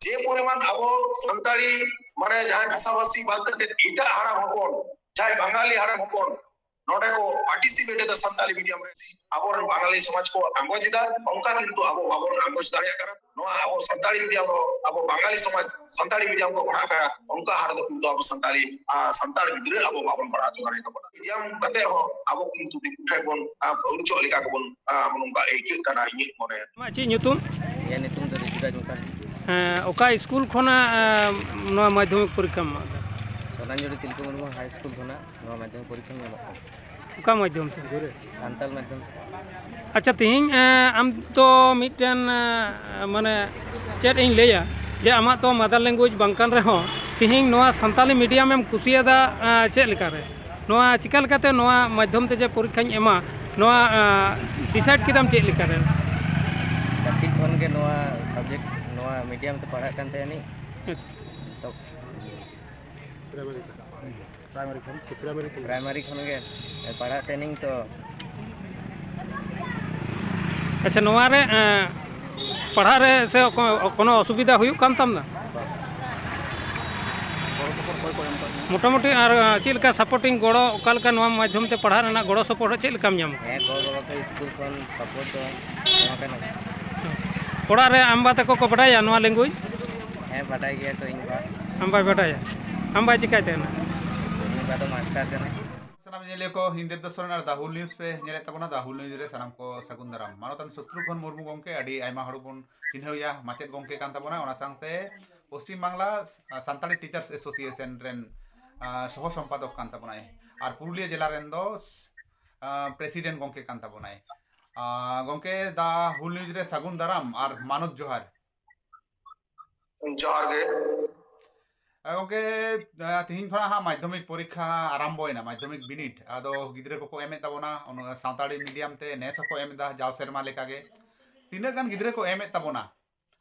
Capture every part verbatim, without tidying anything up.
ᱡᱮ ᱯᱚᱨᱤᱢᱟᱱ ᱟᱵᱚ ᱥᱟᱱᱛᱟᱲᱤ ᱢᱟᱱᱮ ᱡᱟᱦᱟᱸᱭ ᱵᱷᱟᱥᱟᱵᱷᱟᱥᱤ ᱵᱟᱫ ᱠᱟᱛᱮ ᱮᱴᱟᱜ ᱦᱟᱲᱟᱢ ᱦᱚᱯᱚᱱ, ᱡᱟᱦᱟᱸᱭ ᱵᱟᱝᱜᱟᱞᱤ ᱦᱟᱲᱟᱢ ᱦᱚᱯᱚᱱ ᱱᱚᱰᱮ ᱠᱚ ᱯᱟᱨᱴᱤᱥᱤᱯᱮᱴ ᱮᱫᱟ ᱥᱟᱱᱛᱟᱲᱤ ᱢᱤᱰᱤᱭᱟᱢ ᱨᱮ, ᱟᱵᱚᱨᱮᱱ ᱵᱟᱝᱜᱟᱞᱤ ᱥᱚᱢᱟᱡᱽ ᱠᱚ ᱟᱸᱜᱚᱪ ᱮᱫᱟ, ᱚᱱᱠᱟ ᱠᱤᱱᱛᱩ ᱟᱵᱚ ᱵᱟᱵᱚᱱ ᱟᱸᱜᱚᱪ ᱫᱟᱲᱮᱭᱟᱜ ᱠᱟᱱᱟ᱾ ᱱᱚᱣᱟ ᱟᱵᱚ ᱥᱟᱱᱛᱟᱲᱤ ᱢᱤᱰᱤᱭᱟᱢ ᱨᱮ ᱟᱵᱚ ᱵᱟᱝᱜᱟᱞᱤ ᱥᱚᱢᱟᱡᱽ ᱥᱟᱱᱛᱟᱲᱤ ᱢᱤᱰᱤᱭᱟᱢ ᱠᱚ ᱯᱟᱲᱦᱟᱜ ᱠᱟᱱᱟ, ᱚᱱᱠᱟ ᱦᱟᱨ ᱫᱚ ᱠᱤᱱᱛᱩ ᱟᱵᱚ ᱥᱟᱱᱛᱟᱲᱤ, ᱟᱨ ᱥᱟᱱᱛᱟᱲ ᱜᱤᱫᱽᱨᱟᱹ ᱟᱵᱚ ᱵᱟᱵᱚᱱ ᱯᱟᱲᱦᱟᱣ ᱦᱚᱪᱚ ᱫᱟᱲᱮᱭᱟᱠᱚ ᱠᱟᱱᱟ᱾ ᱢᱤᱰᱤᱭᱟᱢ ᱠᱟᱛᱮ ᱦᱚᱸ ᱟᱵᱚ ᱠᱤᱱᱛᱩ ᱫᱤᱠᱩ ᱴᱷᱮᱱ ᱵᱚᱱ, ᱟᱨ ᱟᱹᱨᱩ ᱪᱚᱜ ᱞᱮᱠᱟ ᱜᱮᱵᱚᱱ, ᱟᱨ ᱱᱚᱝᱠᱟ ᱟᱹᱭᱠᱟᱹᱜ ᱠᱟᱱᱟ ᱤᱧᱟᱹᱜ ᱢᱚᱱᱮ᱾ ᱟᱢᱟᱜ ᱪᱮᱫ ᱧᱩᱛᱩᱢ? ᱤᱧᱟᱹᱜ ᱧᱩᱛᱩᱢ ᱫᱚ ᱨᱤᱡᱩᱨᱟᱡᱽ ᱢᱩᱠᱷᱟᱨᱡᱤ᱾ ᱦᱮᱸ, ᱚᱠᱟ ᱥᱠᱩᱞ ᱠᱷᱚᱱᱟᱜ, ᱮᱸ, ᱱᱚᱣᱟ ᱢᱟᱫᱽᱫᱷᱚᱢᱤᱠ ᱯᱚᱨᱤᱠᱠᱷᱟᱢ ᱮᱢ ᱮᱫᱟ? ᱥᱚᱱᱟᱧᱡᱩᱲᱤ ᱛᱤᱞᱠᱟᱹ ᱢᱩᱨᱢᱩ ᱦᱟᱭ ᱥᱠᱩᱞ ᱠᱷᱚᱱᱟᱜ ᱱᱚᱣᱟ ᱢᱟᱫᱽᱫᱷᱚᱢᱤᱠ ᱯᱚᱨᱤᱠᱠᱷᱟᱧ ᱮᱢᱚᱜ ᱠᱟᱱᱟ᱾ ᱚᱠᱟ ᱢᱟᱫᱽᱫᱷᱚᱢ ᱛᱮ? ᱥᱟᱱᱛᱟᱲ ᱢᱟᱫᱽᱫᱷᱚᱢ ᱛᱮ᱾ ᱟᱪᱪᱷᱟ, ᱛᱮᱦᱮᱧ, ᱮᱸ, ᱟᱢ ᱛᱚ ᱢᱤᱫᱴᱮᱱ, ᱮᱸ, ᱢᱟᱱᱮ ᱪᱮᱫ ᱤᱧ ᱞᱟᱹᱭᱟ, ᱡᱮ ᱟᱢᱟᱜ ᱛᱚ ᱢᱟᱫᱟᱨ ᱞᱮᱝᱜᱩᱭᱮᱡᱽ ᱵᱟᱝ ᱠᱟᱱ ᱨᱮᱦᱚᱸ, ᱛᱮᱦᱮᱧ ᱱᱚᱣᱟ ᱥᱟᱱᱛᱟᱞᱤ ᱢᱤᱰᱤᱭᱟᱢ ᱮᱢ ᱠᱩᱥᱤᱭᱟᱫᱟ, ᱮᱸ, ᱪᱮᱫ ᱞᱮᱠᱟᱨᱮ? ᱱᱚᱣᱟ ᱪᱤᱠᱟ ᱞᱮᱠᱟᱛᱮ ᱱᱚᱣᱟ ᱢᱟᱫᱽᱫᱷᱚᱢ ᱛᱮ ᱡᱮ ᱯᱚᱨᱤᱠᱠᱷᱟᱧ ᱮᱢᱟ, ᱱᱚᱣᱟ, ᱮᱸ, ᱰᱤᱥᱟᱭᱤᱰ ᱠᱮᱫᱟᱢ ᱪᱮᱫ ᱞᱮᱠᱟᱨᱮ? ᱠᱟᱹᱴᱤᱡ ᱠᱷᱚᱱ ᱜᱮ ᱱᱚᱣᱟ ᱥᱟᱵᱡᱮᱠᱴ, ᱱᱚᱣᱟ ᱢᱤᱰᱤᱭᱟᱢ ᱛᱮ ᱯᱟᱲᱦᱟᱜ ᱠᱟᱱ ᱛᱟᱦᱮᱱᱤᱧ᱾ ᱟᱪᱪᱷᱟ᱾ ᱛᱚ ᱯᱨᱟᱭᱢᱟᱨᱤ ᱠᱷᱚᱱ, ᱯᱨᱟᱭᱢᱟᱨᱤ ᱠᱷᱚᱱ᱾ ᱯᱨᱟᱭᱢᱟᱨᱤ ᱠᱷᱚᱱ ᱜᱮ ᱯᱟᱲᱦᱟᱜ ᱛᱟᱦᱮᱱᱤᱧ ᱛᱚ᱾ ᱟᱪᱪᱷᱟ, ᱱᱚᱣᱟ ᱨᱮ, ᱮᱸ, ᱯᱟᱲᱦᱟᱜ ᱨᱮ ᱥᱮ ᱠᱚ-, ᱠᱳᱱᱳ ᱚᱥᱩᱵᱤᱫᱷᱟ ᱦᱩᱭᱩᱜ ᱠᱟᱱ ᱛᱟᱢ ᱫᱟ? ᱵᱟᱝ᱾ ᱜᱚᱲᱚ ᱥᱚᱯᱚᱦᱚᱫ ᱚᱠᱚᱭ ᱠᱚ ᱮᱢ ᱠᱟᱜ ᱢᱮᱭᱟ? ᱢᱚᱴᱟᱢᱩᱴᱤ ᱟᱨ, ᱟᱸ, ᱪᱮᱫ ᱞᱮᱠᱟ ᱥᱟᱯᱳᱨᱴᱤᱝ ᱜᱚᱲᱚ, ᱚᱠᱟ ᱞᱮᱠᱟ ᱱᱚᱣᱟ ᱢᱟᱫᱽᱫᱷᱚᱢ ᱛᱮ ᱯᱟᱲᱦᱟᱜ ᱨᱮᱱᱟᱜ ᱜᱚᱲᱚ ᱥᱚᱯᱚᱦᱚᱫ ᱪᱮᱫ ᱞᱮᱠᱟᱢ ᱧᱟᱢᱟ? ᱦᱮᱸ, ᱜᱚ ᱵᱟᱵᱟ ᱠᱚ ᱥᱠᱩᱞ ᱠᱷᱚᱱ ᱥᱟᱯᱳᱨᱴ ᱫᱚ ᱮᱢ ᱟᱠᱟᱱᱟ᱾ ᱚᱲᱟᱜ ᱨᱮ ᱟᱢ ᱵᱟ ᱛᱟᱠᱚ ᱠᱚ ᱵᱟᱰᱟᱭᱟ ᱱᱚᱣᱟ ᱞᱮᱝᱜᱩᱭᱮᱡᱽ? ᱦᱮᱸ, ᱵᱟᱰᱟᱭ ᱜᱮᱭᱟ ᱛᱚ ᱤᱧ ᱵᱟ᱾ ᱟᱢ ᱵᱟᱭ ᱵᱟᱰᱟᱭᱟ? ᱟᱢ ᱵᱟᱭ ᱪᱤᱠᱟᱹᱭ ᱛᱟᱦᱮᱱᱟ? ᱤᱧ ᱵᱟ ᱫᱚ ᱢᱟᱥᱴᱟᱨ ᱠᱟᱱᱟᱭ᱾ ᱥᱟᱱᱟᱢ ᱧᱮᱧᱮᱞᱤᱭᱟᱹ ᱠᱚ, ᱤᱧ ᱫᱮᱵᱽᱫᱟᱥ ᱥᱚᱨᱮᱱ ᱟᱨ The Whole News ᱯᱮ ᱧᱮᱞᱮᱫ ᱛᱟᱵᱚᱱᱟ᱾ The Whole News ᱨᱮ ᱥᱟᱱᱟᱢ ᱠᱚ ᱥᱟᱹᱜᱩᱱ ᱫᱟᱨᱟᱢ᱾ ᱢᱟᱱᱚᱛᱟᱱ ᱥᱚᱛᱨᱩᱜᱷᱚᱱ ᱢᱩᱨᱢᱩ ᱜᱚᱢᱠᱮ ᱟᱹᱰᱤ ᱟᱭᱢᱟ ᱦᱚᱲ ᱵᱚᱱ ᱪᱤᱱᱦᱟᱹᱣᱮᱭᱟ, ᱢᱟᱪᱮᱫ ᱜᱚᱢᱠᱮ ᱠᱟᱱ ᱛᱟᱵᱚᱱᱟ, ᱚᱱᱟ ᱥᱟᱶᱛᱮ ᱯᱚᱥᱪᱤᱢ ᱵᱟᱝᱞᱟ ᱥᱟᱱᱛᱟᱲᱤ ᱴᱤᱪᱟᱨᱥ ᱮᱥᱳᱥᱤᱭᱮᱥᱚᱱ ᱨᱮᱱ, ᱟᱸ, ᱥᱚᱦᱚ ᱥᱚᱢᱯᱟᱫᱚᱠ ᱠᱟᱱ ᱛᱟᱵᱚᱱᱟᱭ, ᱟᱨ ᱯᱩᱨᱩᱞᱤᱭᱟᱹ ᱡᱮᱞᱟ ᱨᱮᱱ ᱫᱚ, ᱟᱸ, ᱯᱨᱮᱥᱤᱰᱮᱱᱴ ᱜᱚᱢᱠᱮ ᱠᱟᱱ ᱛᱟᱵᱚᱱᱟᱭ᱾ ᱟᱸ, ᱜᱚᱢᱠᱮ, The Whole News ᱨᱮ ᱥᱟᱹᱜᱩᱱ ᱫᱟᱨᱟᱢ ᱟᱨ ᱢᱟᱱᱚᱛ ᱡᱚᱦᱟᱨ᱾ ᱡᱚᱦᱟᱨ ᱜᱮ᱾ ᱟᱨ ᱜᱚᱢᱠᱮ, ᱟᱸ, ᱛᱤᱦᱤᱧ ᱠᱷᱚᱱᱟᱜ ᱦᱟᱸᱜ ᱢᱟᱫᱽᱫᱷᱚᱢᱤᱠ ᱯᱚᱨᱤᱠᱠᱷᱟ ᱟᱨᱟᱢᱵᱚᱭᱮᱱᱟ, ᱢᱟᱫᱽᱫᱷᱚᱢᱤᱠ ᱵᱤᱱᱤᱰ᱾ ᱟᱫᱚ ᱜᱤᱫᱽᱨᱟᱹ ᱠᱚᱠᱚ ᱮᱢᱮᱫ ᱛᱟᱵᱚᱱᱟ, ᱚᱱᱟ ᱥᱟᱱᱛᱟᱲᱤ ᱢᱤᱰᱤᱭᱟᱢ ᱛᱮ ᱱᱮᱥ ᱦᱚᱸᱠᱚ ᱮᱢ ᱮᱫᱟ, ᱡᱟᱣ ᱥᱮᱨᱢᱟ ᱞᱮᱠᱟᱜᱮ᱾ ᱛᱤᱱᱟᱹᱜ ᱜᱟᱱ ᱜᱤᱫᱽᱨᱟᱹ ᱠᱚ ᱮᱢᱮᱫ ᱛᱟᱵᱚᱱᱟ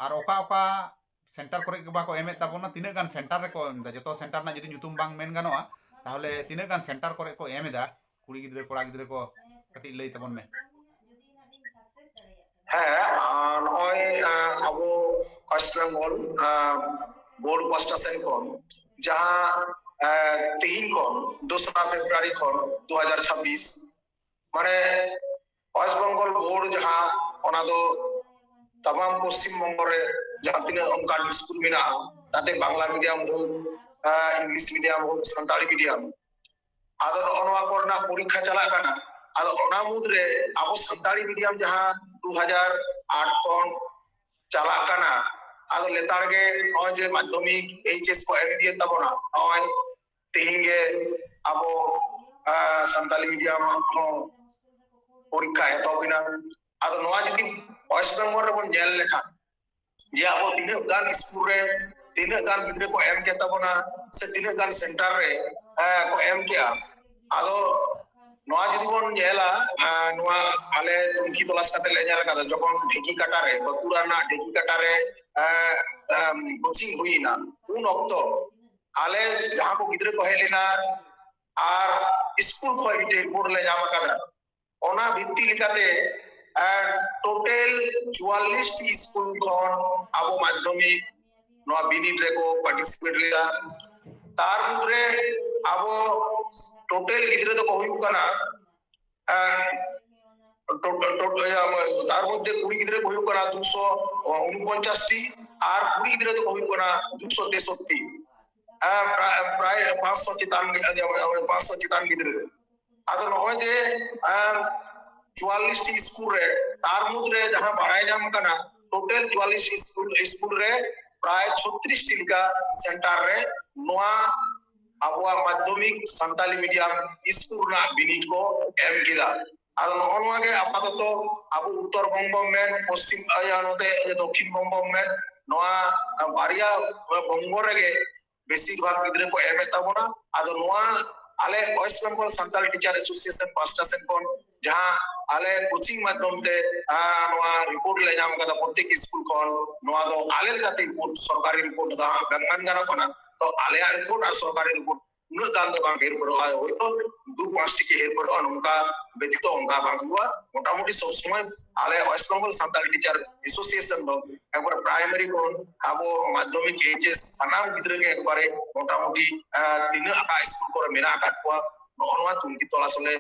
ᱟᱨ ᱚᱠᱟ ᱚᱠᱟ ᱥᱮᱱᱴᱟᱨ ᱠᱚᱨᱮ ᱜᱮ ᱵᱟᱠᱚ ᱮᱢᱮᱫ ᱛᱟᱵᱚᱱᱟ, ᱛᱤᱱᱟᱹᱜ ᱜᱟᱱ ᱥᱮᱱᱴᱟᱨ ᱨᱮᱠᱚ ᱮᱢ ᱮᱫᱟ? ᱡᱚᱛᱚ ᱥᱮᱱᱴᱟᱨ ᱨᱮᱱᱟᱜ ᱡᱩᱫᱤ ᱧᱩᱛᱩᱢ ᱵᱟᱝ ᱢᱮᱱ ᱜᱟᱱᱚᱜᱼᱟ, ᱛᱟᱦᱚᱞᱮ ᱛᱤᱱᱟᱹᱜ ᱜᱟᱱ ᱥᱮᱱᱴᱟᱨ ᱠᱚᱨᱮ ᱠᱚ ᱮᱢ ᱮᱫᱟ ᱠᱩᱲᱤ ᱜᱤᱫᱽᱨᱟᱹ, ᱠᱚᱲᱟ ᱜᱤᱫᱽᱨᱟᱹ ᱠᱚ? ᱠᱟᱹᱴᱤᱡ ᱞᱟᱹᱭ ᱛᱟᱵᱚᱱ ᱢᱮ᱾ ᱦᱮᱸ, ᱟᱨ ᱱᱚᱜᱼᱚᱭ, ᱟᱸ, ᱟᱵᱚ ᱳᱭᱮᱥᱴ ᱵᱮᱝᱜᱚᱞ ᱵᱳᱨᱰ ᱯᱟᱥᱴᱟ ᱥᱮᱱ ᱠᱷᱚᱱ, ᱡᱟᱦᱟᱸ ᱛᱮᱦᱮᱧ ᱠᱷᱚᱱ ᱫᱚᱥᱨᱟ ᱯᱷᱮᱵᱽᱨᱩᱣᱟᱨᱤ ᱠᱷᱚᱱ ᱫᱩ ᱦᱟᱡᱟᱨ ᱪᱷᱟᱵᱵᱤᱥ, ᱢᱟᱱᱮ ᱳᱭᱮᱥᱴ ᱵᱮᱝᱜᱚᱞ ᱵᱳᱨᱰ ᱡᱟᱦᱟᱸ, ᱚᱱᱟ ᱫᱚ ᱛᱟᱢᱟᱢ ᱯᱚᱥᱪᱤᱢ ᱵᱚᱝᱜᱚ ᱨᱮ ᱡᱟᱦᱟᱸ ᱛᱤᱱᱟᱹᱜ ᱚᱱᱠᱟᱱ ᱥᱠᱩᱞ ᱢᱮᱱᱟᱜᱼᱟ, ᱛᱟᱛᱮ ᱵᱟᱝᱞᱟ ᱢᱤᱰᱤᱭᱟᱢ ᱦᱳᱠ, ᱤᱝᱞᱤᱥ ᱢᱤᱰᱤᱭᱟᱢ ᱦᱳᱠ, ᱥᱟᱱᱛᱟᱲᱤ ᱢᱤᱰᱤᱭᱟᱢ, ᱟᱫᱚ ᱱᱚᱜᱼᱚ ᱱᱚᱣᱟ ᱠᱚᱨᱮᱱᱟᱜ ᱯᱚᱨᱤᱠᱠᱷᱟ ᱪᱟᱞᱟᱜ ᱠᱟᱱᱟ᱾ ᱟᱫᱚ ᱚᱱᱟ ᱢᱩᱫᱽᱨᱮ ᱟᱵᱚ ᱥᱟᱱᱛᱟᱲᱤ ᱢᱤᱰᱤᱭᱟᱢ ᱡᱟᱦᱟᱸ ᱫᱩ ᱦᱟᱡᱟᱨ ᱟᱴ ᱠᱷᱚᱱ ᱪᱟᱞᱟᱜ ᱠᱟᱱᱟ, ᱟᱫᱚ ᱞᱮᱛᱟᱲ ᱜᱮ ᱱᱚᱜᱼᱚᱭ ᱡᱮ ᱢᱟᱫᱽᱫᱷᱚᱢᱤᱠ, ᱮᱭᱤᱪ ᱮᱥ ᱠᱚ ᱮᱢ ᱤᱫᱤᱭᱮᱫ ᱛᱟᱵᱚᱱᱟ, ᱱᱚᱜᱼᱚᱭ ᱛᱮᱦᱮᱧ ᱜᱮ ᱟᱵᱚ ᱥᱟᱱᱛᱟᱲᱤ ᱢᱤᱰᱤᱭᱟᱢ ᱦᱚᱸ ᱯᱚᱨᱤᱠᱠᱷᱟ ᱮᱛᱚᱦᱚᱵ ᱮᱱᱟ᱾ ᱟᱫᱚ ᱱᱚᱣᱟ ᱡᱩᱫᱤ ᱳᱭᱮᱥᱴ ᱵᱮᱝᱜᱚᱞ ᱨᱮᱵᱚᱱ ᱧᱮᱞ ᱞᱮᱠᱷᱟᱱ, ᱡᱮ ᱟᱵᱚ ᱛᱤᱱᱟᱹᱜ ᱜᱟᱱ ᱥᱠᱩᱞ ᱨᱮ ᱛᱤᱱᱟᱹᱜ ᱜᱟᱱ ᱜᱤᱫᱽᱨᱟᱹ ᱠᱚ ᱮᱢ ᱠᱮᱫ ᱛᱟᱵᱚᱱᱟ, ᱥᱮ ᱛᱤᱱᱟᱹᱜ ᱜᱟᱱ ᱥᱮᱱᱴᱟᱨ ᱨᱮ ᱠᱚ ᱮᱢ ᱠᱮᱜᱼᱟ᱾ ᱟᱫᱚ ᱱᱚᱣᱟ ᱡᱩᱫᱤ ᱵᱚᱱ ᱧᱮᱞᱟ, ᱱᱚᱣᱟ ᱟᱞᱮ ᱛᱩᱝᱠᱷᱤ ᱛᱚᱞᱟᱥ ᱠᱟᱛᱮ ᱞᱮ ᱧᱮᱞ ᱟᱠᱟᱫᱟ, ᱡᱚᱠᱷᱚᱱ ᱰᱷᱮᱠᱤ ᱠᱟᱴᱟ ᱨᱮ, ᱵᱟᱸᱠᱩᱲᱟ ᱨᱮᱱᱟᱜ ᱰᱷᱮᱠᱤ ᱠᱟᱴᱟ ᱨᱮ ᱠᱳᱪᱤᱝ ᱦᱩᱭᱮᱱᱟ, ᱩᱱ ᱚᱠᱛᱚ ᱟᱞᱮ ᱡᱟᱦᱟᱸ ᱠᱚ ᱜᱤᱫᱽᱨᱟᱹ ᱠᱚ ᱦᱮᱡ ᱞᱮᱱᱟ ᱟᱨ ᱥᱠᱩᱞ ᱠᱷᱚᱱ ᱢᱤᱫᱴᱮᱱ ᱨᱤᱯᱳᱨᱴ ᱞᱮ ᱧᱟᱢ ᱟᱠᱟᱫᱟ, ᱚᱱᱟ ᱵᱷᱤᱛᱛᱤ ᱞᱮᱠᱟᱛᱮ ᱴᱳᱴᱟᱞ ᱪᱩᱣᱟᱞᱞᱤᱥ ᱴᱤ ᱥᱠᱩᱞ ᱠᱷᱚᱱ ᱟᱵᱚ ᱢᱟᱫᱽᱫᱷᱚᱢᱤᱠ ᱱᱚᱣᱟ ᱵᱤᱱᱤᱰ ᱨᱮᱠᱚ ᱯᱟᱨᱴᱤᱥᱤᱯᱮᱴ ᱞᱮᱫᱟ᱾ ᱛᱟᱨ ᱢᱩᱫᱽᱨᱮ ᱟᱵᱚ ᱴᱳᱴᱟᱞ ᱜᱤᱫᱽᱨᱟᱹ ᱫᱚᱠᱚ ᱦᱩᱭᱩᱜ ᱠᱟᱱᱟ, ᱴᱳᱴᱟᱞ ᱴᱳᱴᱟᱞ ᱛᱟᱨ ᱢᱚᱫᱽᱫᱷᱮ ᱠᱩᱲᱤ ᱜᱤᱫᱽᱨᱟᱹ ᱠᱚ ᱦᱩᱭᱩᱜ ᱠᱟᱱᱟ ᱫᱩᱥᱚ ᱩᱱᱩᱯᱚᱧᱪᱟᱥ ᱴᱤ ᱟᱨ ᱠᱩᱲᱤ ᱜᱤᱫᱽᱨᱟᱹ ᱫᱚᱠᱚ ᱦᱩᱭᱩᱜ ᱠᱟᱱᱟ ᱫᱩᱥᱚ ᱛᱮᱥᱚᱴᱴᱤ᱾ ᱯᱨᱟᱭ ᱯᱟᱸᱪᱥᱚ ᱪᱮᱛᱟᱱ, ᱯᱟᱸᱪᱥᱚ ᱪᱮᱛᱟᱱ ᱜᱤᱫᱽᱨᱟᱹ᱾ ᱟᱫᱚ ᱱᱚᱜᱼᱚᱭ ᱡᱮ ᱪᱩᱣᱟᱞᱞᱤᱥ ᱴᱤ ᱥᱠᱩᱞ ᱨᱮ, ᱛᱟᱨ ᱢᱩᱫᱽᱨᱮ ᱡᱟᱦᱟᱸ ᱵᱟᱲᱟᱭ ᱧᱟᱢ ᱠᱟᱱᱟ, ᱴᱳᱴᱟᱞ ᱪᱩᱣᱟᱞᱞᱤᱥ ᱴᱤ ᱥᱠᱩᱞ, ᱥᱠᱩᱞ ᱨᱮ ᱯᱨᱟᱭ ᱪᱷᱚᱛᱨᱤᱥ ᱴᱤ ᱞᱮᱠᱟ ᱥᱮᱱᱴᱟᱨ ᱨᱮ ᱱᱚᱣᱟ ᱟᱵᱚᱣᱟᱜ ᱢᱟᱫᱽᱫᱷᱚᱢᱤᱠ ᱥᱟᱱᱛᱟᱞᱤ ᱢᱤᱰᱤᱭᱟᱢ ᱥᱠᱩᱞ ᱨᱮᱱᱟᱜ ᱵᱤᱱᱤᱰ ᱠᱚ ᱮᱢ ᱠᱮᱫᱟ᱾ ᱟᱫᱚ ᱱᱚᱜᱼᱚ ᱱᱚᱣᱟ ᱜᱮ ᱟᱯᱟᱛᱚᱛᱚ ᱟᱵᱚ ᱩᱛᱛᱚᱨ ᱵᱚᱝᱜᱚ ᱢᱮᱱ, ᱯᱚᱥᱪᱤᱢ, ᱤᱭᱟᱹ, ᱱᱚᱛᱮ ᱫᱚᱠᱠᱷᱤᱱ ᱵᱚᱝᱜᱚ ᱢᱮᱱ, ᱱᱚᱣᱟ ᱵᱟᱨᱭᱟ ᱵᱚᱝᱜᱚ ᱨᱮᱜᱮ ᱵᱮᱥᱤᱨ ᱵᱷᱟᱜᱽ ᱜᱤᱫᱽᱨᱟᱹ ᱠᱚ ᱮᱢᱮᱫ ᱛᱟᱵᱚᱱᱟ᱾ ᱟᱫᱚ ᱱᱚᱣᱟ ᱟᱞᱮ West Bengal Santal teacher association ᱯᱟᱥᱴᱟ ᱥᱮᱫ ᱠᱷᱚᱱ ᱡᱟᱦᱟᱸ ᱟᱞᱮ ᱠᱳᱪᱤᱝ ᱢᱟᱫᱽᱫᱷᱚᱢ ᱛᱮ, ᱟᱸ, ᱱᱚᱣᱟ ᱨᱤᱯᱳᱨᱴ ᱞᱮ ᱧᱟᱢ ᱠᱟᱫᱟ ᱯᱨᱚᱛᱮᱠ ᱥᱠᱩᱞ ᱠᱷᱚᱱ, ᱱᱚᱣᱟ ᱫᱚ ᱟᱞᱮ ᱞᱮᱠᱟᱛᱮ ᱨᱤᱯᱳᱨᱴ, ᱥᱚᱨᱠᱟᱨᱤ ᱨᱤᱯᱳᱨᱴ ᱫᱚ ᱦᱟᱸᱜ ᱵᱟᱝ ᱢᱮᱱ ᱜᱟᱱᱚᱜ ᱠᱟᱱᱟ᱾ ᱛᱚ ᱟᱞᱮᱭᱟᱜ ᱨᱤᱯᱳᱨᱴ ᱟᱨ ᱥᱚᱨᱠᱟᱨᱤ ᱨᱤᱯᱳᱨᱴ ᱩᱱᱟᱹᱜ ᱜᱟᱱ ᱫᱚ ᱵᱟᱝ ᱦᱮᱨ ᱯᱷᱮᱨᱚᱜᱼᱟ, ᱦᱚᱭᱛᱳ ᱫᱩ ᱯᱟᱸᱪ ᱴᱤ ᱜᱮ ᱦᱮᱨ ᱯᱷᱮᱨᱚᱜᱼᱟ, ᱱᱚᱝᱠᱟ ᱵᱮᱛᱤᱛᱚ ᱚᱱᱠᱟ ᱵᱟᱝ ᱦᱩᱭᱩᱜᱼᱟ᱾ ᱢᱚᱴᱟᱢᱩᱴᱤ ᱥᱚᱵ ᱥᱚᱢᱚᱭ ᱟᱞᱮ West Bengal Santal teacher association ᱫᱚ ᱮᱠᱵᱟᱨ ᱯᱨᱟᱭᱢᱟᱨᱤ ᱠᱷᱚᱱ ᱟᱵᱚ ᱢᱟᱫᱽᱫᱷᱚᱢᱤᱠ, ᱮᱭᱤᱪ ᱮᱥ ᱥᱟᱱᱟᱢ ᱜᱤᱫᱽᱨᱟᱹ ᱜᱮ ᱮᱠᱵᱟᱨᱮ ᱢᱚᱴᱟᱢᱩᱴᱤ ᱛᱤᱱᱟᱹᱜ ᱟᱠᱟ ᱥᱠᱩᱞ ᱠᱚᱨᱮ ᱢᱮᱱᱟᱜ ᱟᱠᱟᱫ ᱠᱚᱣᱟ, ᱱᱚᱜᱼᱚ ᱱᱚᱣᱟ ᱛᱩᱱᱠᱷᱤ ᱛᱚᱞᱟᱥ ᱞᱮ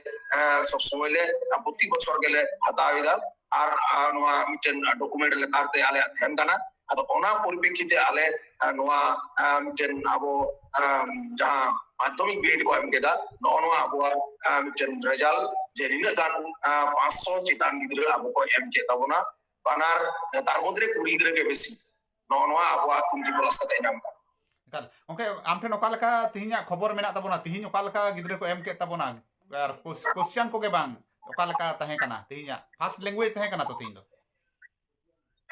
ᱥᱚᱵ ᱥᱚᱢᱚᱭ ᱞᱮ ᱯᱨᱚᱛᱤ ᱵᱚᱪᱷᱚᱨ ᱜᱮᱞᱮ ᱦᱟᱛᱟᱣ ᱮᱫᱟ᱾ ᱟᱨ ᱱᱚᱣᱟ ᱢᱤᱫᱴᱮᱱ ᱰᱚᱠᱩᱢᱮᱱᱴ ᱞᱮᱠᱟᱛᱮ ᱟᱞᱮᱭᱟᱜ ᱛᱟᱦᱮᱱ ᱠᱟᱱᱟ᱾ ᱟᱫᱚ ᱚᱱᱟ ᱯᱚᱨᱤᱯᱮᱠᱠᱷᱤᱛᱮ ᱟᱞᱮ ᱱᱚᱣᱟ ᱢᱤᱫᱴᱮᱱ ᱟᱵᱚ ᱡᱟᱦᱟᱸ ᱢᱟᱫᱽᱫᱷᱚᱢᱤᱠ ᱵᱤᱱᱤᱰ ᱠᱚ ᱮᱢ ᱠᱮᱫᱟ, ᱱᱚᱜᱼᱚ ᱱᱚᱣᱟ ᱟᱵᱚᱣᱟᱜ ᱢᱤᱫᱴᱮᱱ ᱨᱮᱡᱟᱞᱴ ᱡᱮ ᱱᱤᱱᱟᱹᱜ ᱜᱟᱱ ᱯᱟᱸᱪᱥᱚ ᱪᱮᱛᱟᱱ ᱜᱤᱫᱽᱨᱟᱹ ᱟᱵᱚ ᱠᱚ ᱮᱢ ᱠᱮᱫ ᱛᱟᱵᱚᱱᱟ, ᱵᱟᱱᱟᱨ ᱛᱟᱨ ᱢᱚᱫᱽᱫᱷᱮ ᱨᱮ ᱠᱩᱲᱤ ᱜᱤᱫᱽᱨᱟᱹ ᱜᱮ ᱵᱮᱥᱤ᱾ ᱱᱚᱜᱼᱚ ᱱᱚᱣᱟ ᱟᱵᱚᱣᱟᱜ ᱛᱩᱱᱠᱷᱤ ᱛᱚᱞᱟᱥ ᱠᱟᱛᱮ ᱧᱟᱢ ᱠᱟᱱᱟ᱾ ᱮᱠᱟᱞ᱾ ᱜᱚᱢᱠᱮ, ᱟᱢ ᱴᱷᱮᱱ ᱚᱠᱟ ᱞᱮᱠᱟ ᱛᱮᱦᱮᱧᱟᱜ ᱠᱷᱚᱵᱚᱨ ᱢᱮᱱᱟᱜ ᱛᱟᱵᱚᱱᱟ? ᱛᱮᱦᱮᱧ ᱚᱠᱟ ᱞᱮᱠᱟ ᱜᱤᱫᱽᱨᱟᱹ ᱠᱚ ᱮᱢ ᱠᱮᱫ ᱛᱟᱵᱚᱱᱟ? ᱟᱨ ᱠᱳᱥ-, ᱠᱳᱥᱪᱟᱱ ᱠᱚᱜᱮ ᱵᱟᱝ, ᱚᱠᱟ ᱞᱮᱠᱟ ᱛᱟᱦᱮᱸ ᱠᱟᱱᱟ ᱛᱮᱦᱮᱧᱟᱜ? ᱯᱷᱟᱥᱴ ᱞᱮᱝᱜᱩᱭᱮᱡᱽ ᱛᱟᱦᱮᱸ ᱠᱟᱱᱟ ᱛᱚ ᱛᱮᱦᱮᱧ ᱫᱚ?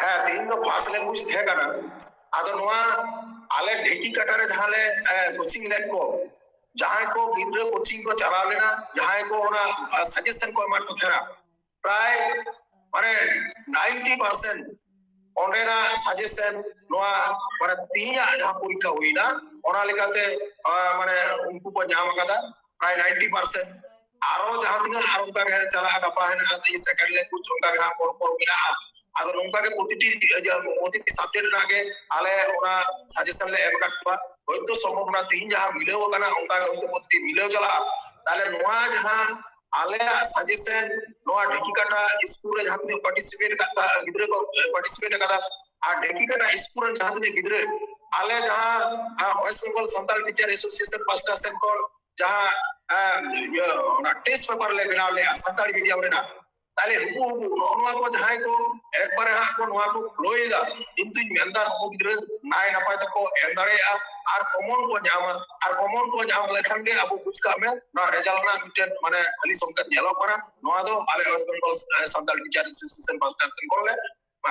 ᱦᱮᱸ, ᱛᱮᱦᱮᱧ ᱫᱚ ᱯᱷᱟᱥᱴ ᱞᱮᱝᱜᱩᱭᱮᱡᱽ ᱛᱟᱦᱮᱸ ᱠᱟᱱᱟ᱾ ᱟᱫᱚ ᱱᱚᱣᱟ ᱟᱞᱮ ᱰᱷᱮᱠᱤ ᱠᱟᱴᱟ ᱨᱮ ᱡᱟᱦᱟᱸ ᱞᱮ ᱠᱳᱪᱤᱝ ᱞᱮᱫ ᱠᱚ, ᱡᱟᱦᱟᱸᱭ ᱠᱚ ᱜᱤᱫᱽᱨᱟᱹ ᱠᱳᱪᱤᱝ ᱠᱚ ᱪᱟᱞᱟᱣ ᱞᱮᱱᱟ, ᱡᱟᱦᱟᱸᱭ ᱠᱚ ᱚᱱᱟ ᱥᱟᱡᱮᱥᱚᱱ ᱠᱚ ᱮᱢᱟᱫ ᱠᱚ ᱛᱟᱦᱮᱱᱟ, ᱯᱨᱟᱭ ᱢᱟᱱᱮ ᱱᱟᱭᱤᱱᱴᱤ ᱯᱟᱨᱥᱮᱱᱴ ᱚᱸᱰᱮᱱᱟᱜ ᱥᱟᱡᱮᱥᱚᱱ ᱱᱚᱣᱟ ᱢᱟᱱᱮ ᱛᱮᱦᱮᱧᱟᱜ ᱡᱟᱦᱟᱸ ᱯᱚᱨᱤᱠᱠᱷᱟ ᱦᱩᱭᱱᱟ, ᱚᱱᱟ ᱞᱮᱠᱟᱛᱮ ᱟᱸ, ᱢᱟᱱᱮ ᱩᱱᱠᱩ ᱠᱚ ᱧᱟᱢ ᱟᱠᱟᱫᱟ ᱯᱨᱟᱭ ᱱᱟᱭᱤᱱᱴᱤ ᱯᱟᱨᱥᱮᱱᱴ᱾ ᱟᱨᱚ ᱡᱟᱦᱟᱸ ᱛᱤᱱᱟᱹᱜ ᱟᱨ ᱚᱱᱠᱟ ᱜᱮ ᱪᱟᱞᱟᱜᱼᱟ, ᱜᱟᱯᱟ ᱦᱮᱱᱟᱜᱼᱟ ᱛᱮᱦᱮᱧ ᱥᱮᱠᱮᱱᱰ ᱞᱮᱝᱜᱩᱭᱮᱡᱽ, ᱚᱱᱠᱟ ᱜᱮ ᱦᱟᱸᱜ ᱯᱚᱨ ᱯᱚᱨ ᱢᱮᱱᱟᱜᱼᱟ᱾ ᱟᱫᱚ ᱱᱚᱝᱠᱟ ᱜᱮ ᱯᱨᱚᱛᱤᱴᱤ ᱤᱭᱟᱹ, ᱯᱨᱚᱛᱤᱴᱤ ᱥᱟᱵᱡᱮᱠᱴ ᱨᱮᱱᱟᱜ ᱜᱮ ᱟᱞᱮ ᱚᱱᱟ ᱥᱟᱡᱮᱥᱚᱱ ᱞᱮ ᱮᱢ ᱟᱠᱟᱫ ᱠᱚᱣᱟ᱾ ᱦᱚᱭᱛᱳ ᱥᱚᱢᱵᱷᱚᱵᱚᱱᱟ ᱛᱮᱦᱮᱧ ᱡᱟᱦᱟᱸ ᱢᱤᱞᱟᱹᱣ ᱟᱠᱟᱱᱟ, ᱚᱱᱠᱟ ᱜᱮ ᱦᱚᱭᱛᱳ ᱯᱨᱚᱛᱤᱴᱤ ᱢᱤᱞᱟᱹᱣ ᱪᱟᱞᱟᱜᱼᱟ᱾ ᱛᱟᱦᱞᱮ ᱱᱚᱣᱟ ᱡᱟᱦᱟᱸ ᱟᱞᱮᱭᱟᱜ ᱥᱟᱡᱮᱥᱚᱱ, ᱱᱚᱣᱟ ᱰᱷᱮᱠᱤᱠᱟᱴᱟ ᱥᱠᱩᱞ ᱨᱮ ᱡᱟᱦᱟᱸ ᱛᱤᱱᱟᱹᱜ ᱯᱟᱨᱴᱤᱥᱤᱯᱮᱴ ᱟᱠᱟᱫ ᱠᱚᱣᱟ, ᱜᱤᱫᱽᱨᱟᱹ ᱠᱚ ᱯᱟᱨᱴᱤᱥᱤᱯᱮᱴ ᱟᱠᱟᱫᱟ, ᱟᱨ ᱰᱷᱮᱠᱤᱠᱟᱴᱟ ᱥᱠᱩᱞ ᱨᱮᱱ ᱡᱟᱦᱟᱸ ᱛᱤᱱᱟᱹᱜ ᱜᱤᱫᱽᱨᱟᱹ, ᱟᱞᱮ ᱡᱟᱦᱟᱸ, ᱟᱸ, West Bengal Santal teacher association ᱯᱟᱥᱴᱟ ᱥᱮᱱ ᱠᱷᱚᱱ ᱡᱟᱦᱟᱸ, ᱟᱸ, ᱤᱭᱟᱹ, ᱚᱱᱟ ᱴᱮᱥᱴ ᱯᱮᱯᱟᱨ ᱞᱮ ᱵᱮᱱᱟᱣ ᱞᱮᱜᱼᱟ ᱥᱟᱱᱛᱟᱲᱤ ᱢᱤᱰᱤᱭᱟᱢ ᱨᱮᱱᱟᱜ, ᱛᱟᱦᱞᱮ ᱦᱩᱵᱩ ᱦᱩᱵᱩ ᱱᱚᱜᱼᱚ ᱱᱚᱣᱟ ᱠᱚ ᱡᱟᱦᱟᱸᱭ ᱠᱚ ᱮᱠᱵᱟᱨᱮ ᱦᱟᱸᱜ ᱠᱚ ᱱᱚᱣᱟ ᱠᱚ ᱠᱷᱩᱞᱟᱹᱣ ᱮᱫᱟ, ᱤᱧ ᱫᱩᱧ ᱢᱮᱱᱫᱟ ᱱᱩᱠᱩ ᱜᱤᱫᱽᱨᱟᱹ ᱱᱟᱭ ᱱᱟᱯᱟᱭ ᱛᱮᱠᱚ ᱮᱢ ᱫᱟᱲᱮᱭᱟᱜᱼᱟ ᱟᱨ ᱠᱚᱢᱚᱱ ᱠᱚ ᱧᱟᱢᱟ, ᱟᱨ ᱠᱚᱢᱚᱱ ᱠᱚ ᱧᱟᱢ ᱞᱮᱠᱷᱟᱱ ᱜᱮ ᱟᱵᱚ ᱵᱩᱡᱽ ᱠᱟᱜ ᱢᱮ ᱱᱚᱣᱟ ᱨᱮᱡᱟᱞᱴ ᱨᱮᱱᱟᱜ ᱢᱤᱫᱴᱮᱱ ᱢᱟᱱᱮ ᱠᱷᱟᱹᱞᱤ ᱥᱚᱝᱠᱮᱛ ᱧᱮᱞᱚᱜ ᱠᱟᱱᱟ᱾ ᱱᱚᱣᱟ ᱫᱚ ᱟᱞᱮ West Bengal Santal teacher association ᱯᱟᱥᱴᱟ ᱥᱮᱱ ᱠᱷᱚᱱ ᱞᱮ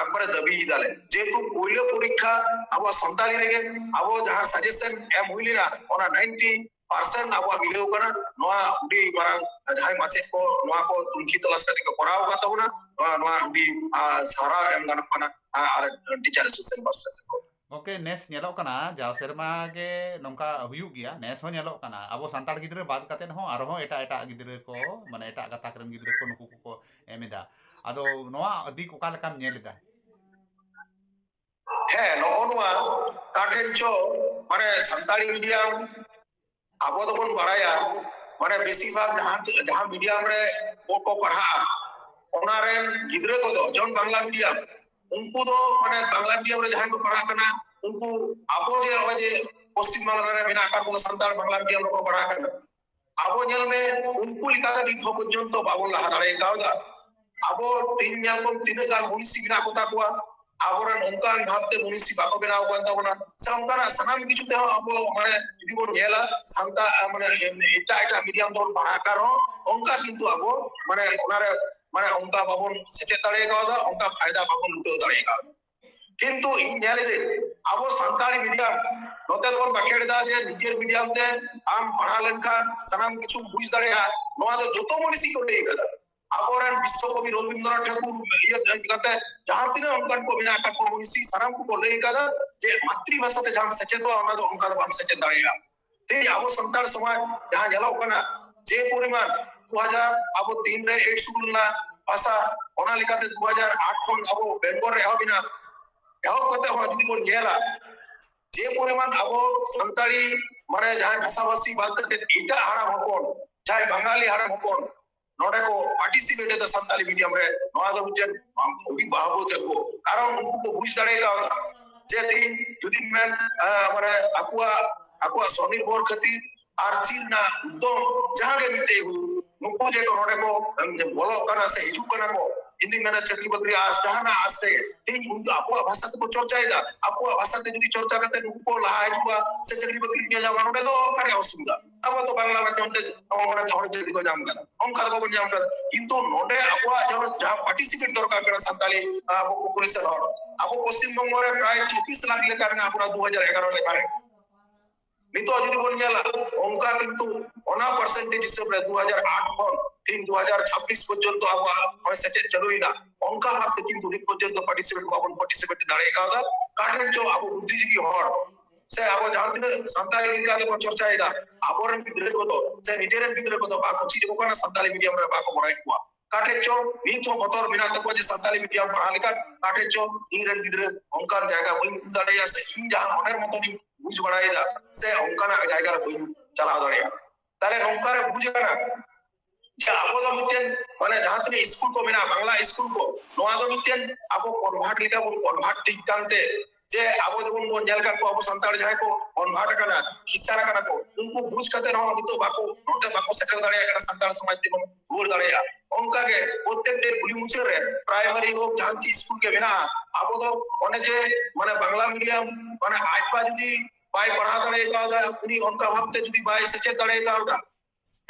ᱮᱠᱵᱟᱨᱮ ᱫᱟᱹᱵᱤ ᱮᱫᱟᱞᱮ, ᱡᱮᱦᱮᱛᱩ ᱯᱳᱭᱞᱳ ᱯᱚᱨᱤᱠᱠᱷᱟ ᱟᱵᱚᱣᱟᱜ ᱥᱟᱱᱛᱟᱲᱤ ᱨᱮᱜᱮ ᱟᱵᱚ ᱡᱟᱦᱟᱸ ᱥᱟᱡᱮᱥᱚᱱ ᱮᱢ ᱦᱩᱭ ᱞᱮᱱᱟ, ᱚᱱᱟ ᱱᱟᱭᱤᱱᱴᱤ ᱯᱟᱨᱥᱮᱱᱴ ᱟᱵᱚᱣᱟᱜ ᱢᱤᱞᱟᱹᱣ ᱠᱟᱱᱟ᱾ ᱱᱚᱣᱟ ᱟᱹᱰᱤ ᱢᱟᱨᱟᱝ ᱡᱟᱦᱟᱸᱭ ᱢᱟᱪᱮᱫ ᱠᱚ ᱱᱚᱣᱟ ᱠᱚ ᱛᱩᱱᱠᱷᱤ ᱛᱚᱞᱟᱥ ᱠᱟᱛᱮ ᱠᱚ ᱠᱚᱨᱟᱣ ᱟᱠᱟᱫ ᱛᱟᱵᱚᱱᱟ, ᱱᱚᱣᱟ, ᱱᱚᱣᱟ ᱟᱹᱰᱤ, ᱟᱨ, ᱥᱟᱨᱦᱟᱣ ᱮᱢ ᱜᱟᱱᱚᱜ ᱠᱟᱱᱟ, ᱟᱨ ᱟᱞᱮ ᱴᱤᱪᱟᱨ ᱮᱥᱳᱥᱤᱭᱮᱥᱚᱱ ᱯᱟᱥᱴᱟ ᱥᱮᱫ ᱠᱷᱚᱱ᱾ ᱜᱚᱝᱠᱮ, ᱱᱮᱥ ᱧᱮᱞᱚᱜ ᱠᱟᱱᱟ, ᱡᱟᱣ ᱥᱮᱨᱢᱟ ᱜᱮ ᱱᱚᱝᱠᱟ ᱦᱩᱭᱩᱜ ᱜᱮᱭᱟ᱾ ᱱᱮᱥ ᱦᱚᱸ ᱧᱮᱞᱚᱜ ᱠᱟᱱᱟ, ᱟᱵᱚ ᱥᱟᱱᱛᱟᱲ ᱜᱤᱫᱽᱨᱟᱹ ᱵᱟᱫ ᱠᱟᱛᱮᱫ ᱦᱚᱸ ᱟᱨᱦᱚᱸ ᱮᱴᱟᱜ ᱮᱴᱟᱜ ᱜᱤᱫᱽᱨᱟᱹ ᱠᱚ, ᱢᱟᱱᱮ ᱮᱴᱟᱜ ᱜᱟᱛᱟᱠ ᱨᱮᱱ ᱜᱤᱫᱽᱨᱟᱹ ᱠᱚ, ᱱᱩᱠᱩ ᱠᱚᱠᱚ ᱮᱢ ᱮᱫᱟ᱾ ᱟᱫᱚ ᱱᱚᱣᱟ ᱫᱤᱠ ᱚᱠᱟ ᱞᱮᱠᱟᱢ ᱧᱮᱞ ᱮᱫᱟ? ᱦᱮᱸ, ᱱᱚᱜᱼᱚ ᱱᱚᱣᱟ ᱚᱠᱟ ᱴᱷᱮᱱ ᱪᱚ, ᱢᱟᱱᱮ ᱥᱟᱱᱛᱟᱲᱤ ᱢᱤᱰᱤᱭᱟᱢ ᱟᱵᱚ ᱫᱚᱵᱚᱱ ᱵᱟᱲᱟᱭᱟ, ᱢᱟᱱᱮ ᱵᱮᱥᱤᱨ ᱵᱷᱟᱜᱽ ᱡᱟᱦᱟᱸ ᱡᱟᱦᱟᱸ ᱢᱤᱰᱤᱭᱟᱢ ᱨᱮ ᱠᱚ ᱠᱚ ᱯᱟᱲᱦᱟᱜᱼᱟ, ᱚᱱᱟ ᱨᱮᱱ ᱜᱤᱫᱽᱨᱟᱹ ᱠᱚᱫᱚ ᱡᱚᱱ ᱵᱟᱝᱞᱟ ᱢᱤᱰᱤᱭᱟᱢ, ᱩᱱᱠᱩ ᱫᱚ ᱢᱟᱱᱮ ᱵᱟᱝᱞᱟ ᱢᱤᱰᱤᱭᱟᱢ ᱨᱮ ᱡᱟᱦᱟᱸᱭ ᱠᱚ ᱯᱟᱲᱦᱟᱜ ᱠᱟᱱᱟ, ᱩᱱᱠᱩ ᱟᱵᱚ ᱡᱮ ᱱᱚᱜᱼᱚᱭ ᱡᱮ ᱯᱚᱥᱪᱤᱢ ᱵᱟᱝᱞᱟ ᱨᱮ ᱢᱮᱱᱟᱜ ᱟᱠᱟᱫ ᱵᱚᱱᱟ ᱥᱟᱱᱛᱟᱲ ᱵᱟᱝᱞᱟ ᱢᱤᱰᱤᱭᱟᱢ ᱨᱮᱠᱚ ᱯᱟᱲᱦᱟᱜ ᱠᱟᱱᱟ, ᱟᱵᱚ ᱧᱮᱞ ᱢᱮ, ᱩᱱᱠᱩ ᱞᱮᱠᱟᱛᱮ ᱱᱤᱛ ᱦᱚᱸ ᱯᱚᱨᱡᱚᱱᱛᱚ ᱵᱟᱵᱚᱱ ᱞᱟᱦᱟ ᱫᱟᱲᱮ ᱠᱟᱣᱫᱟ᱾ ᱟᱵᱚ ᱛᱮᱦᱮᱧ ᱧᱮᱞ ᱠᱚᱢ ᱛᱤᱱᱟᱹᱜ ᱜᱟᱱ ᱢᱩᱱᱤᱥᱤ ᱢᱮᱱᱟᱜ ᱠᱚᱛᱟ ᱠᱚᱣᱟ, ᱟᱵᱚᱨᱮᱱ ᱚᱱᱠᱟᱱ ᱵᱷᱟᱵᱛᱮ ᱢᱩᱱᱤᱥᱤ ᱵᱟᱠᱚ ᱵᱮᱱᱟᱣ ᱟᱠᱟᱱ ᱛᱟᱵᱚᱱᱟ᱾ ᱥᱮ ᱚᱱᱠᱟᱱᱟᱜ ᱥᱟᱱᱟᱢ ᱠᱤᱪᱷᱩ ᱛᱮᱦᱚᱸ ᱟᱵᱚ ᱢᱟᱱᱮ ᱡᱩᱫᱤ ᱵᱚᱱ ᱧᱮᱞᱟ, ᱥᱟᱱᱛᱟᱲ ᱢᱟᱱᱮ ᱮᱴᱟᱜ ᱮᱴᱟᱜ ᱢᱤᱰᱤᱭᱟᱢ ᱛᱮᱵᱚᱱ ᱯᱟᱲᱦᱟᱜ ᱠᱟᱱ ᱨᱮᱦᱚᱸ ᱚᱱᱠᱟ ᱠᱤᱱᱛᱩ ᱟᱵᱚ ᱢᱟᱱᱮ ᱚᱱᱟᱨᱮ ᱢᱟᱱᱮ ᱚᱱᱠᱟ ᱵᱟᱵᱚᱱ ᱥᱮᱪᱮᱫ ᱫᱟᱲᱮ ᱠᱟᱣᱫᱟ, ᱚᱱᱠᱟ ᱯᱷᱟᱭᱫᱟ ᱵᱟᱵᱚᱱ ᱞᱩᱴᱟᱹᱣ ᱫᱟᱲᱮ ᱠᱟᱣᱫᱟ᱾ ᱠᱤᱱᱛᱩ ᱤᱧ ᱧᱮᱞ ᱤᱫᱟᱹᱧ, ᱟᱵᱚ ᱥᱟᱱᱛᱟᱲᱤ ᱢᱤᱰᱤᱭᱟᱢ ᱱᱚᱛᱮ ᱫᱚᱵᱚᱱ ᱵᱟᱠᱷᱮᱲ ᱮᱫᱟ ᱡᱮ ᱱᱤᱡᱮᱨ ᱢᱤᱰᱤᱭᱟᱢ ᱛᱮ ᱟᱢ ᱯᱟᱲᱦᱟᱣ ᱞᱮᱱᱠᱷᱟᱱ ᱥᱟᱱᱟᱢ ᱠᱤᱪᱷᱩᱢ ᱵᱩᱡᱽ ᱫᱟᱲᱮᱭᱟᱜᱼᱟ᱾ ᱱᱚᱣᱟ ᱫᱚ ᱡᱚᱛᱚ ᱢᱟᱹᱱᱤᱥᱤ ᱠᱚ ᱞᱟᱹᱭ ᱠᱟᱫᱟ᱾ ᱟᱵᱚᱨᱮᱱ ᱵᱤᱥᱥᱚ ᱠᱚᱵᱤ ᱨᱚᱵᱤᱱᱫᱨᱚᱱᱟᱛᱷ ᱴᱷᱟᱹᱠᱩᱨ ᱤᱭᱟᱹ ᱠᱟᱛᱮ ᱡᱟᱦᱟᱸ ᱛᱤᱱᱟᱹᱜ ᱚᱱᱠᱟᱱ ᱠᱚ ᱢᱮᱱᱟᱜ ᱟᱠᱟᱫ ᱠᱚ ᱢᱟᱹᱱᱤᱥᱤ, ᱥᱟᱱᱟᱢ ᱠᱚᱠᱚ ᱞᱟᱹᱭ ᱠᱟᱫᱟ ᱡᱮ ᱢᱟᱛᱨᱤ ᱵᱷᱟᱥᱟ ᱛᱮ ᱡᱟᱦᱟᱸᱢ ᱥᱮᱪᱮᱫᱚᱜᱼᱟ, ᱚᱱᱟ ᱫᱚ ᱚᱱᱠᱟ ᱫᱚ ᱵᱟᱢ ᱥᱮᱪᱮᱫ ᱫᱟᱲᱮᱭᱟᱜᱼᱟ᱾ ᱛᱮᱦᱮᱧ ᱟᱵᱚ ᱥᱟᱱᱛᱟᱲ ᱥᱚᱢᱟᱡᱽ ᱡᱟᱦᱟᱸ ᱧᱮᱞᱚᱜ ᱠᱟᱱᱟ, ᱡᱮ ᱯᱚᱨᱤᱢᱟᱱ ᱫᱩ ᱦᱟᱡᱟᱨ ᱟᱵᱚ ᱛᱤᱱ ᱨᱮ ᱮᱰ ᱥᱩᱨᱩ ᱞᱮᱱᱟ ᱵᱷᱟᱥᱟ, ᱚᱱᱟ ᱞᱮᱠᱟᱛᱮ ᱫᱩ ᱦᱟᱡᱟᱨ ᱟᱴ ᱠᱷᱚᱱ ᱟᱵᱚ ᱵᱮᱝᱜᱚᱞ ᱨᱮ ᱮᱦᱚᱵ ᱮᱱᱟ᱾ ᱮᱦᱚᱵ ᱠᱟᱛᱮ ᱦᱚᱸ ᱡᱩᱫᱤ ᱵᱚᱱ ᱧᱮᱞᱟ, ᱡᱮ ᱯᱚᱨᱤᱢᱟᱱ ᱟᱵᱚ ᱥᱟᱱᱛᱟᱲᱤ ᱢᱟᱱᱮ ᱡᱟᱦᱟᱸᱭ ᱵᱷᱟᱥᱟᱵᱷᱟᱥᱤ ᱵᱟᱫ ᱠᱟᱛᱮ ᱮᱴᱟᱜ ᱦᱟᱲᱟᱢ ᱦᱚᱯᱚᱱ, ᱡᱟᱦᱟᱸᱭ ᱵᱟᱝᱜᱟᱞᱤ ᱦᱟᱲᱟᱢ ᱦᱚᱯᱚᱱ ᱱᱚᱰᱮ ᱠᱚ ᱯᱟᱨᱴᱤᱥᱤᱯᱮᱴ ᱮᱫᱟ ᱥᱟᱱᱛᱟᱲᱤ ᱢᱤᱰᱤᱭᱟᱢ ᱨᱮ, ᱱᱚᱣᱟ ᱫᱚ ᱢᱤᱫᱴᱮᱱ ᱟᱹᱰᱤ ᱵᱟᱦᱟᱵᱚ ᱡᱟᱜᱚ᱾ ᱠᱟᱨᱚᱱ ᱩᱱᱠᱩ ᱠᱚ ᱵᱩᱡᱽ ᱫᱟᱲᱮ ᱠᱟᱣᱫᱟ ᱡᱮ ᱛᱮᱦᱮᱧ ᱡᱩᱫᱤ ᱢᱮᱱ, ᱟᱸ, ᱢᱟᱱᱮ ᱟᱠᱚᱣᱟᱜ, ᱟᱠᱚᱣᱟᱜ ᱥᱚᱱᱤᱨᱵᱷᱚᱨ ᱠᱷᱟᱹᱛᱤᱨ ᱟᱨ ᱪᱮᱫ ᱨᱮᱱᱟᱜ ᱩᱫᱽᱫᱚᱢ ᱡᱟᱦᱟᱸ ᱜᱮ ᱢᱤᱫᱴᱮᱡ ᱦᱩᱭᱩᱜ, ᱱᱩᱠᱩ ᱡᱮ ᱠᱚ ᱱᱚᱰᱮ ᱠᱚ, ᱮᱢ, ᱵᱚᱞᱚᱜ ᱠᱟᱱᱟ ᱥᱮ ᱦᱤᱡᱩᱜ ᱠᱟᱱᱟ ᱠᱚ, ᱤᱧ ᱫᱩᱧ ᱢᱮᱱᱟ ᱪᱟᱹᱠᱨᱤ ᱵᱟᱹᱠᱨᱤ ᱟᱥ, ᱡᱟᱦᱟᱱᱟᱜ ᱟᱥ ᱛᱮ ᱛᱮᱦᱮᱧ ᱩᱱᱠᱩ ᱟᱠᱚᱣᱟᱜ ᱵᱷᱟᱥᱟ ᱛᱮᱠᱚ ᱪᱚᱨᱪᱟᱭᱮᱫᱟ, ᱟᱠᱚᱣᱟᱜ ᱵᱷᱟᱥᱟ ᱛᱮ ᱡᱩᱫᱤ ᱪᱚᱨᱪᱟ ᱠᱟᱛᱮ ᱱᱩᱠᱩ ᱠᱚ ᱞᱟᱦᱟ ᱦᱤᱡᱩᱜᱼᱟ ᱥᱮ ᱪᱟᱹᱠᱨᱤ ᱵᱟᱹᱠᱨᱤ ᱠᱚ ᱧᱟᱢᱟ, ᱱᱚᱰᱮ ᱫᱚ ᱚᱠᱟᱨᱮ ᱚᱥᱩᱵᱤᱫᱷᱟ? ᱟᱵᱚ ᱫᱚ ᱵᱟᱝᱞᱟ ᱢᱟᱫᱽᱫᱷᱚᱢ ᱛᱮ ᱚᱸᱰᱮ ᱦᱚᱲ ᱪᱟᱹᱠᱨᱤ ᱠᱚ ᱧᱟᱢ ᱠᱟᱫᱟ, ᱚᱱᱠᱟ ᱫᱚ ᱵᱟᱵᱚᱱ ᱧᱟᱢ ᱠᱟᱫᱟ᱾ ᱠᱤᱱᱛᱩ ᱱᱚᱰᱮ ᱟᱵᱚᱣᱟᱜ ᱡᱟᱦᱟᱸ, ᱡᱟᱦᱟᱸ ᱯᱟᱨᱴᱤᱥᱤᱯᱮᱴ ᱫᱚᱨᱠᱟᱨ ᱠᱟᱱᱟ ᱥᱟᱱᱛᱟᱲᱤ, ᱟᱵᱚ ᱯᱚᱯᱩᱞᱮᱥᱚᱱ ᱦᱚᱲ, ᱟᱵᱚ ᱯᱚᱥᱪᱤᱢ ᱵᱚᱝᱜᱚ ᱨᱮ ᱯᱨᱟᱭ ᱪᱚᱵᱵᱤᱥ ᱞᱟᱠᱷ ᱞᱮᱠᱟ ᱢᱮᱱᱟᱜ ᱵᱚᱱᱟ ᱫᱩ ᱦᱟᱡᱟᱨ ᱮᱜᱟᱨᱚ ᱞᱮᱠᱟ ᱨᱮ᱾ ᱱᱤᱛᱚᱜ ᱡᱩᱫᱤ ᱵᱚᱱ ᱧᱮᱞᱟ, ᱚᱱᱠᱟ ᱠᱤᱱᱛᱩ ᱚᱱᱟ ᱯᱟᱨᱥᱮᱱᱴᱮᱡᱽ ᱦᱤᱥᱟᱹᱵ ᱨᱮ ᱫᱩ ᱦᱟᱡᱟᱨ ᱟᱴ ᱠᱷᱚᱱ ᱛᱤᱦᱤᱧ ᱫᱩ ᱦᱟᱡᱟᱨ ᱪᱷᱟᱵᱵᱤᱥ ᱯᱚᱨᱡᱚᱱᱛᱚ ᱟᱵᱚᱣᱟᱜ ᱱᱚᱜᱼᱚᱭ ᱥᱮᱪᱮᱫ ᱪᱟᱹᱞᱩᱭᱮᱱᱟ, ᱚᱱᱠᱟ ᱵᱷᱟᱵᱛᱮ ᱠᱤᱱᱛᱩ ᱱᱤᱛ ᱯᱚᱨᱡᱚᱱᱛᱚ ᱯᱟᱨᱴᱤᱥᱤᱯᱮᱴ ᱵᱟᱵᱚᱱ ᱯᱟᱨᱴᱤᱥᱤᱯᱮᱴ ᱫᱟᱲᱮ ᱠᱟᱣᱫᱟ᱾ ᱚᱠᱟ ᱴᱷᱮᱱ ᱪᱚ ᱟᱵᱚ ᱵᱩᱫᱽᱫᱷᱤᱡᱤᱵᱤ ᱦᱚᱲ ᱥᱮ ᱟᱵᱚ ᱡᱟᱦᱟᱸ ᱛᱤᱱᱟᱹᱜ ᱥᱟᱱᱛᱟᱲᱤ ᱞᱮᱠᱟ ᱛᱮᱵᱚᱱ ᱪᱚᱨᱪᱟᱭᱮᱫᱟ, ᱟᱵᱚᱨᱮᱱ ᱜᱤᱫᱽᱨᱟᱹ ᱠᱚᱫᱚ ᱥᱮ ᱱᱤᱡᱮᱨᱮᱱ ᱜᱤᱫᱽᱨᱟᱹ ᱠᱚᱫᱚ ᱵᱟᱠᱚ ᱪᱮᱫ ᱟᱠᱚ ᱠᱟᱱᱟ, ᱥᱟᱱᱛᱟᱲᱤ ᱢᱤᱰᱤᱭᱟᱢ ᱨᱮ ᱵᱟᱠᱚ ᱯᱟᱲᱦᱟᱣᱮᱫ ᱠᱚᱣᱟ᱾ ᱚᱠᱟ ᱴᱷᱮᱡ ᱪᱚ ᱱᱤᱛ ᱦᱚᱸ ᱵᱚᱛᱚᱨ ᱢᱮᱱᱟᱜ ᱛᱟᱠᱚᱣᱟ ᱡᱮ ᱥᱟᱱᱛᱟᱲᱤ ᱢᱤᱰᱤᱭᱟᱢ ᱯᱟᱲᱦᱟᱣ ᱞᱮᱠᱷᱟᱱ ᱚᱠᱟ ᱴᱷᱮᱡ ᱪᱚ ᱤᱧ ᱨᱮᱱ ᱜᱤᱫᱽᱨᱟᱹ ᱚᱱᱠᱟᱱ ᱡᱟᱭᱜᱟ ᱵᱟᱹᱧ ᱠᱩᱞ ᱫᱟᱲᱮᱭᱟᱭᱟ, ᱥᱮ ᱤᱧ ᱡᱟᱦᱟᱸ ᱢᱚᱱᱮᱨ ᱢᱚᱛᱚᱱᱤᱧ ᱵᱩᱡᱽ ᱵᱟᱲᱟᱭᱮᱫᱟ ᱥᱮ ᱚᱱᱠᱟᱱᱟᱜ ᱡᱟᱭᱜᱟ ᱨᱮ ᱵᱟᱹᱧ ᱪᱟᱞᱟᱣ ᱫᱟᱲᱮᱭᱟᱜᱼᱟ᱾ ᱛᱟᱦᱞᱮ ᱱᱚᱝᱠᱟ ᱨᱮ ᱵᱩᱡᱽ ᱟᱠᱟᱱᱟ ᱡᱮ ᱟᱵᱚ ᱫᱚ ᱢᱤᱫᱴᱮᱱ, ᱢᱟᱱᱮ, ᱡᱟᱦᱟᱸ ᱛᱤᱱᱟᱹᱜ ᱥᱠᱩᱞ ᱠᱚ ᱢᱮᱱᱟᱜᱼᱟ, ᱵᱟᱝᱞᱟ ᱥᱠᱩᱞ ᱠᱚ, ᱱᱚᱣᱟ ᱫᱚ ᱢᱤᱫᱴᱮᱱ ᱟᱵᱚ ᱠᱚᱱᱵᱷᱟᱨᱴ ᱞᱮᱠᱟ ᱵᱚᱱ ᱠᱚᱱᱵᱷᱟᱨᱴ ᱴᱷᱤᱠ ᱠᱟᱱᱛᱮ, ᱡᱮ ᱟᱵᱚ ᱡᱮᱢᱚᱱ ᱵᱚᱱ ᱧᱮᱞ ᱠᱟᱜ ᱠᱚᱣᱟ, ᱟᱵᱚ ᱥᱟᱱᱛᱟᱲ ᱡᱟᱦᱟᱸᱭ ᱠᱚ ᱠᱚᱱᱵᱷᱟᱨᱴ ᱟᱠᱟᱱᱟ, ᱠᱷᱤᱥᱴᱟᱱ ᱟᱠᱟᱱᱟ ᱠᱚ, ᱩᱱᱠᱩ ᱵᱩᱡᱽ ᱠᱟᱛᱮ ᱨᱮᱦᱚᱸ ᱱᱤᱛᱚᱜ ᱵᱟᱠᱚ, ᱱᱚᱛᱮ ᱵᱟᱠᱚ ᱥᱮᱴᱮᱨ ᱫᱟᱲᱮᱭᱟᱜ ᱠᱟᱱᱟ ᱥᱟᱱᱛᱟᱲ ᱥᱚᱢᱟᱡᱽ ᱛᱮᱵᱚᱱ ᱨᱩᱣᱟᱹᱲ ᱫᱟᱲᱮᱭᱟᱜᱼᱟ᱾ ᱚᱱᱠᱟ ᱜᱮ ᱯᱨᱚᱛᱛᱮᱠ ᱰᱮ ᱠᱩᱞᱦᱤ ᱢᱩᱪᱟᱹᱫ ᱨᱮ ᱯᱨᱟᱭᱢᱟᱨᱤ ᱦᱳᱠ, ᱡᱟᱦᱟᱸ ᱪᱮᱫ ᱥᱠᱩᱞ ᱜᱮ ᱢᱮᱱᱟᱜᱼᱟ, ᱟᱵᱚ ᱫᱚ ᱚᱱᱮ ᱡᱮ, ᱢᱟᱱᱮ, ᱵᱟᱝᱞᱟ ᱢᱤᱰᱤᱭᱟᱢ, ᱢᱟᱱᱮ, ᱟᱡ ᱵᱟ ᱡᱩᱫᱤ ᱵᱟᱭ ᱯᱟᱲᱦᱟᱣ ᱫᱟᱲᱮ ᱠᱟᱣᱫᱟ, ᱩᱱᱤ ᱚᱱᱠᱟ ᱵᱷᱟᱵᱛᱮ ᱡᱩᱫᱤ ᱵᱟᱭ ᱥᱮᱪᱮᱫ ᱫᱟᱲᱮ ᱠᱟᱣᱫᱟ,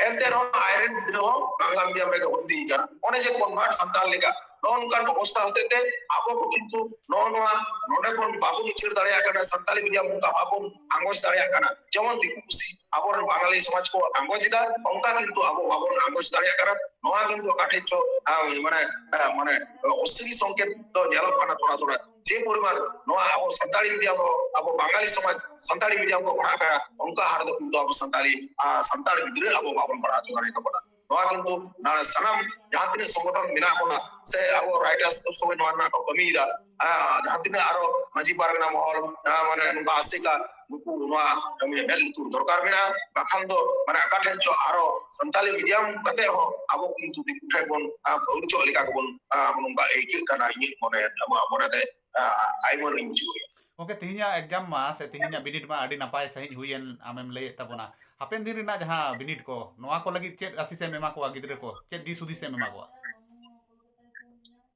ᱮᱱᱛᱮ ᱨᱮᱦᱚᱸ ᱟᱡᱨᱮᱱ ᱜᱤᱫᱽᱨᱟᱹ ᱦᱚᱸ ᱵᱟᱝᱞᱟ ᱢᱤᱰᱤᱭᱟᱢ ᱨᱮᱜᱮ ᱵᱷᱚᱨᱛᱤ ᱠᱟᱱᱟ, ᱚᱱᱮ ᱡᱮ ᱠᱚᱱᱵᱷᱟᱨᱴ ᱥᱟᱱᱛᱟᱲ ᱞᱮᱠᱟ᱾ ᱱᱚᱜᱼᱚ ᱱᱚᱝᱠᱟᱱ ᱚᱵᱚᱥᱛᱷᱟ ᱦᱚᱛᱮᱡ ᱛᱮ ᱟᱵᱚ ᱠᱚ ᱠᱤᱱᱛᱩ ᱱᱚᱜᱼᱚ ᱱᱚᱣᱟ ᱱᱚᱰᱮ ᱵᱚᱱ ᱵᱟᱵᱚᱱ ᱩᱪᱟᱹᱲ ᱫᱟᱲᱮᱭᱟᱜ ᱠᱟᱱᱟ, ᱥᱟᱱᱛᱟᱲᱤ ᱢᱤᱰᱤᱭᱟᱢ ᱚᱱᱠᱟ ᱵᱟᱵᱚᱱ ᱟᱸᱜᱚᱪ ᱫᱟᱲᱮᱭᱟᱜ ᱠᱟᱱᱟ᱾ ᱡᱮᱢᱚᱱ ᱫᱤᱠᱩ ᱯᱩᱥᱤ ᱟᱵᱚᱨᱮᱱ ᱵᱟᱝᱟᱞᱤ ᱥᱚᱢᱟᱡᱽ ᱠᱚ ᱟᱸᱜᱚᱪ ᱮᱫᱟ, ᱚᱱᱠᱟ ᱠᱤᱱᱛᱩ ᱟᱵᱚ ᱵᱟᱵᱚᱱ ᱟᱸᱜᱚᱪ ᱫᱟᱲᱮᱭᱟᱜ ᱠᱟᱱᱟ᱾ ᱱᱚᱣᱟ ᱠᱤᱱᱛᱩ ᱚᱠᱟ ᱴᱷᱮᱡ ᱪᱚ, ᱟᱸ, ᱢᱟᱱᱮ, ᱟᱸ, ᱢᱟᱱᱮ, ᱚᱥᱤᱱᱤ ᱥᱚᱝᱠᱮᱛ ᱫᱚ ᱧᱮᱞᱚᱜ ᱠᱟᱱᱟ ᱛᱷᱚᱲᱟ ᱛᱷᱚᱲᱟ᱾ ᱡᱮ ᱯᱚᱨᱤᱢᱟᱱ ᱱᱚᱣᱟ ᱟᱵᱚ ᱥᱟᱱᱛᱟᱲᱤ ᱢᱤᱰᱤᱭᱟᱢ ᱦᱚᱸ, ᱟᱵᱚ ᱵᱟᱝᱟᱞᱤ ᱥᱚᱢᱟᱡᱽ ᱥᱟᱱᱛᱟᱲᱤ ᱢᱤᱰᱤᱭᱟᱢ ᱠᱚ ᱯᱟᱲᱦᱟᱜ ᱠᱟᱱᱟ, ᱚᱱᱠᱟ ᱦᱟᱨ ᱫᱚ ᱠᱤᱱᱛᱩ ᱟᱵᱚ ᱥᱟᱱᱛᱟᱲᱤ, ᱟᱸ, ᱥᱟᱱᱛᱟᱲ ᱜᱤᱫᱽᱨᱟᱹ ᱟᱵᱚ ᱵᱟᱵᱚᱱ ᱯᱟᱲᱦᱟᱣ ᱦᱚᱪᱚ ᱫᱟᱲᱮ ᱟᱠᱚ ᱠᱟᱱᱟ᱾ ᱱᱚᱣᱟ ᱠᱤᱱᱛᱩ ᱱᱚᱰᱮ ᱥᱟᱱᱟᱢ ᱡᱟᱦᱟᱸ ᱛᱤᱱᱟᱹᱜ ᱥᱚᱝᱜᱚᱴᱷᱚᱱ ᱢᱮᱱᱟᱜ ᱵᱚᱱᱟ ᱥᱮ ᱟᱵᱚ ᱨᱟᱭᱴᱟᱨᱥ ᱥᱚᱵ ᱥᱚᱢᱚᱭ ᱱᱚᱣᱟ ᱨᱮᱱᱟᱜ ᱠᱚ ᱠᱟᱹᱢᱤᱭᱮᱫᱟ, ᱟᱸ, ᱡᱟᱦᱟᱸ ᱛᱤᱱᱟᱹᱜ ᱟᱨᱚ ᱢᱟᱹᱡᱷᱤ ᱯᱟᱨᱜᱟᱱᱟ ᱢᱚᱦᱚᱞ, ᱟᱸ, ᱢᱟᱱᱮ ᱱᱚᱝᱠᱟ ᱟᱥᱮᱠᱟ, ᱱᱩᱠᱩ ᱱᱚᱣᱟ ᱠᱟᱹᱢᱤ ᱢᱮᱫ ᱞᱩᱛᱩᱨ ᱫᱚᱨᱠᱟᱨ ᱢᱮᱱᱟᱜᱼᱟ᱾ ᱵᱟᱠᱷᱟᱱ ᱫᱚ, ᱢᱟᱱᱮ, ᱚᱠᱟ ᱴᱷᱮᱱ ᱪᱚ ᱟᱨᱚ ᱥᱟᱱᱛᱟᱲᱤ ᱢᱤᱰᱤᱭᱟᱢ ᱠᱟᱛᱮ ᱦᱚᱸ ᱟᱵᱚ ᱠᱤᱱᱛᱩ ᱫᱤᱠᱩ ᱴᱷᱮᱱ ᱵᱚᱱ, ᱟᱸ, ᱟᱹᱨᱩ ᱪᱚᱜ ᱞᱮᱠᱟ ᱜᱮᱵᱚᱱ, ᱟᱸ, ᱱᱚᱝᱠᱟ ᱟᱹᱭᱠᱟᱹᱜ ᱠᱟᱱᱟ, ᱤᱧᱟᱹᱜ ᱢᱚᱱᱮ, ᱟᱢᱟᱜ ᱢᱚᱱᱮᱛᱮ, ᱟᱸ, ᱟᱭᱢᱟ ᱨᱤᱧ ᱵᱩᱡᱷᱟᱹᱣ ᱜᱮᱭᱟ᱾ ᱜᱚᱢᱠᱮ, ᱛᱮᱦᱮᱧᱟᱜ ᱮᱠᱡᱟᱢ ᱢᱟ ᱥᱮ ᱛᱮᱦᱮᱧᱟᱜ ᱵᱤᱱᱤᱰ ᱢᱟ ᱟᱹᱰᱤ ᱱᱟᱯᱟᱭ ᱥᱟᱺᱦᱤᱡ ᱦᱩᱭᱮᱱ, ᱟᱢᱮᱢ ᱞᱟᱹᱭᱮᱫ ᱛᱟᱵᱚᱱᱟ᱾ ᱦᱟᱯᱮᱱ ᱫᱤᱱ ᱨᱮᱱᱟᱜ ᱡᱟᱦᱟᱸ ᱵᱤᱱᱤᱰ ᱠᱚ, ᱱᱚᱣᱟ ᱠᱚ ᱞᱟᱹᱜᱤᱫ ᱪᱮᱫ ᱟᱥᱤᱥ ᱮᱢ ᱮᱢᱟ ᱠᱚᱣᱟ ᱜᱤᱫᱽᱨᱟᱹ ᱠᱚ? ᱪᱮᱫ ᱫᱤᱥ ᱦᱩᱫᱤᱥ ᱮᱢ ᱮᱢᱟ ᱠᱚᱣᱟ?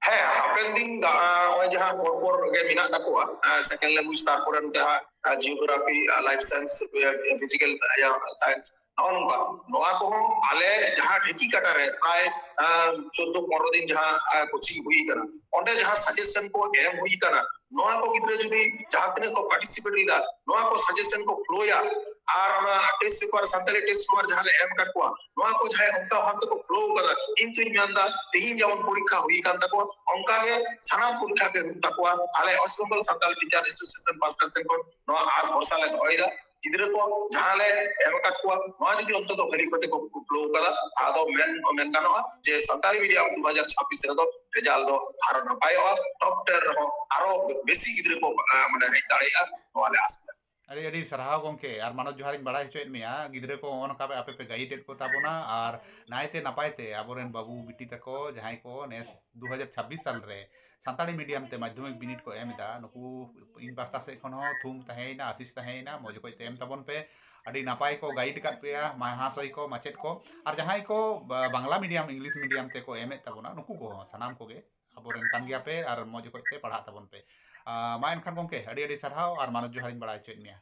ᱦᱮᱸ, ᱦᱟᱯᱮᱱ ᱫᱤᱱ ᱫᱟ-, ᱟᱸ, ᱱᱚᱜᱼᱚᱭ ᱡᱟᱦᱟᱸ ᱯᱚᱨ ᱯᱚᱨ ᱜᱮ ᱢᱮᱱᱟᱜ ᱛᱟᱠᱚᱣᱟ, ᱟᱸ, ᱥᱮᱠᱮᱱᱰ ᱞᱮᱝᱜᱩᱭᱮᱡᱽ, ᱛᱟᱨᱯᱚᱨᱮ ᱱᱚᱛᱮ ᱦᱟᱸᱜ, ᱟᱸ, ᱡᱤᱭᱳᱜᱨᱟᱯᱷᱤ, ᱟᱸ, ᱞᱟᱭᱤᱯᱷ ᱥᱟᱭᱮᱱᱥ, ᱟᱸ, ᱯᱷᱤᱡᱤᱠᱮᱞ, ᱟᱸ, ᱥᱟᱭᱮᱱᱥ, ᱱᱚᱜᱼᱚ ᱱᱚᱝᱠᱟ᱾ ᱱᱚᱣᱟ ᱠᱚᱦᱚᱸ ᱟᱞᱮ ᱡᱟᱦᱟᱸ ᱰᱷᱤᱠᱤ ᱠᱟᱴᱟ ᱨᱮ ᱯᱨᱟᱭ, ᱟᱸ, ᱪᱳᱫᱽᱫᱳ ᱯᱚᱱᱨᱚ ᱫᱤᱱ ᱡᱟᱦᱟᱸ, ᱟᱸ, ᱠᱳᱪᱤᱝ ᱦᱩᱭ ᱠᱟᱱᱟ, ᱚᱸᱰᱮ ᱡᱟᱦᱟᱸ ᱥᱟᱡᱮᱥᱚᱱ ᱠᱚ ᱮᱢ ᱦᱩᱭ ᱠᱟᱱᱟ, ᱱᱚᱣᱟ ᱠᱚ ᱜᱤᱫᱽᱨᱟᱹ ᱡᱩᱫᱤ ᱡᱟᱦᱟᱸ ᱛᱤᱱᱟᱹᱜ ᱠᱚ ᱯᱟᱨᱴᱤᱥᱤᱯᱮᱴ ᱞᱮᱫᱟ, ᱱᱚᱣᱟ ᱠᱚ ᱥᱟᱡᱮᱥᱚᱱ ᱠᱚ ᱯᱷᱚᱞᱳᱭᱟ, ᱟᱨ ᱚᱱᱟ test paper, Santali test paper ᱡᱟᱦᱟᱸ ᱞᱮ ᱮᱢ ᱠᱟᱫ ᱠᱚᱣᱟ, ᱱᱚᱣᱟ ᱠᱚ ᱡᱟᱦᱟᱸᱭ ᱚᱱᱠᱟ ᱵᱷᱟᱵ ᱛᱮᱠᱚ ᱯᱷᱞᱳ ᱠᱟᱫᱟ, ᱤᱧ ᱛᱩᱧ ᱢᱮᱱᱫᱟ ᱛᱮᱦᱤᱧ ᱡᱮᱢᱚᱱ ᱯᱚᱨᱤᱠᱠᱷᱟ ᱦᱩᱭ ᱠᱟᱱ ᱛᱟᱠᱚᱣᱟ, ᱚᱱᱠᱟ ᱜᱮ ᱥᱟᱱᱟᱢ ᱯᱚᱨᱤᱠᱠᱷᱟ ᱜᱮ ᱦᱩᱭᱩᱜ ᱛᱟᱠᱚᱣᱟ᱾ ᱟᱞᱮ West Bengal Santal teacher association ᱯᱟᱦᱴᱟ ᱥᱮᱱ ᱠᱷᱚᱱ ᱱᱚᱣᱟ ᱟᱥ ᱵᱷᱚᱨᱥᱟ ᱞᱮ ᱫᱚᱦᱚᱭᱮᱫᱟ᱾ ᱜᱤᱫᱽᱨᱟᱹ ᱠᱚ ᱡᱟᱦᱟᱸ ᱞᱮ ᱮᱢ ᱟᱠᱟᱫ ᱠᱚᱣᱟ, ᱱᱚᱣᱟ ᱡᱩᱫᱤ ᱚᱱᱛᱚᱛᱚ ᱵᱷᱟᱹᱞᱤ ᱠᱚᱛᱮ ᱠᱚ ᱯᱷᱞᱳ ᱠᱟᱫᱟ, ᱟᱫᱚ ᱢᱮᱱ, ᱢᱮᱱ ᱜᱟᱱᱚᱜᱼᱟ ᱡᱮ ᱥᱟᱱᱛᱟᱲᱤ ᱢᱤᱰᱤᱭᱟᱢ ᱫᱩ ᱦᱟᱡᱟᱨ ᱪᱷᱟᱵᱵᱤᱥ ᱨᱮᱫᱚ ᱨᱮᱡᱟᱞᱴ ᱫᱚ ᱟᱨᱚ ᱱᱟᱯᱟᱭᱚᱜᱼᱟ, ᱴᱚᱯ ᱴᱮᱱ ᱨᱮᱦᱚᱸ ᱟᱨᱚ ᱵᱮᱥᱤ ᱜᱤᱫᱽᱨᱟᱹ ᱠᱚ, ᱟᱸ, ᱢᱟᱱᱮ ᱦᱮᱡ ᱫᱟᱲᱮᱭᱟᱜᱼᱟ, ᱱᱚᱣᱟ ᱞᱮ ᱟᱥ ᱮᱫᱟ᱾ ᱟᱹᱰᱤ ᱟᱹᱰᱤ ᱥᱟᱨᱦᱟᱣ ᱜᱚᱢᱠᱮ, ᱟᱨ ᱢᱟᱱᱚᱛ ᱡᱚᱦᱟᱨᱤᱧ ᱵᱟᱲᱟᱭ ᱦᱚᱪᱚᱭᱮᱫ ᱢᱮᱭᱟ᱾ ᱜᱤᱫᱽᱨᱟᱹ ᱠᱚ ᱱᱚᱜᱼᱚ ᱱᱚᱝᱠᱟ ᱯᱮ, ᱟᱯᱮ ᱯᱮ ᱜᱟᱭᱤᱰ ᱮᱫ ᱠᱚ ᱛᱟᱵᱚᱱᱟ, ᱟᱨ ᱱᱟᱭᱛᱮ ᱱᱟᱯᱟᱭ ᱛᱮ ᱟᱵᱚᱨᱮᱱ ᱵᱟᱹᱵᱩ ᱵᱤᱴᱤ ᱛᱟᱠᱚ ᱡᱟᱦᱟᱸᱭ ᱠᱚ ᱱᱮᱥ ᱫᱩ ᱦᱟᱡᱟᱨ ᱪᱷᱟᱵᱵᱤᱥ ᱥᱟᱞ ᱨᱮ ᱥᱟᱱᱛᱟᱲᱤ ᱢᱤᱰᱤᱭᱟᱢ ᱛᱮ ᱢᱟᱫᱽᱫᱷᱚᱢᱤᱠ ᱵᱤᱱᱤᱰ ᱠᱚ ᱮᱢ ᱮᱫᱟ, ᱱᱩᱠᱩ ᱤᱧ ᱯᱟᱦᱴᱟ ᱥᱮᱫ ᱠᱷᱚᱱ ᱦᱚᱸ ᱛᱷᱩᱢ ᱛᱟᱦᱮᱸᱭᱮᱱᱟ, ᱟᱥᱤᱥ ᱛᱟᱦᱮᱸᱭᱮᱱᱟ, ᱢᱚᱡᱽ ᱚᱠᱚᱡ ᱛᱮ ᱮᱢ ᱛᱟᱵᱚᱱ ᱯᱮ᱾ ᱟᱹᱰᱤ ᱱᱟᱯᱟᱭ ᱠᱚ ᱜᱟᱭᱤᱰ ᱟᱠᱟᱫ ᱯᱮᱭᱟ ᱢᱟᱦᱟᱥᱚᱭ ᱠᱚ, ᱢᱟᱪᱮᱫ ᱠᱚ, ᱟᱨ ᱡᱟᱦᱟᱸᱭ ᱠᱚ ᱵᱟ-, ᱵᱟᱝᱞᱟ ᱢᱤᱰᱤᱭᱟᱢ, ᱤᱝᱞᱤᱥ ᱢᱤᱰᱤᱭᱟᱢ ᱛᱮᱠᱚ ᱮᱢᱮᱫ ᱛᱟᱵᱚᱱᱟ, ᱱᱩᱠᱩ ᱠᱚᱦᱚᱸ ᱥᱟᱱᱟᱢ ᱠᱚᱜᱮ ᱟᱵᱚᱨᱮᱱ ᱠᱟᱱ ᱜᱮᱭᱟ ᱯᱮ ᱟᱨ ᱢᱚᱡᱽ ᱚᱠᱚᱡ ᱛᱮ ᱯᱟᱲᱦᱟᱜ ᱛᱟᱵᱚᱱ ᱯᱮ᱾ ᱟᱸ, ᱢᱟ ᱮᱱᱠᱷᱟᱱ ᱜᱚᱢᱠᱮ, ᱟᱹᱰᱤ ᱟᱹᱰᱤ ᱥᱟᱨᱦᱟᱣ ᱟᱨ ᱢᱟᱱᱚᱛ ᱡᱚᱦᱟᱨᱤᱧ ᱵᱟᱲᱟᱭ ᱦᱚᱪᱚᱭᱮᱫ ᱢᱮᱭᱟ᱾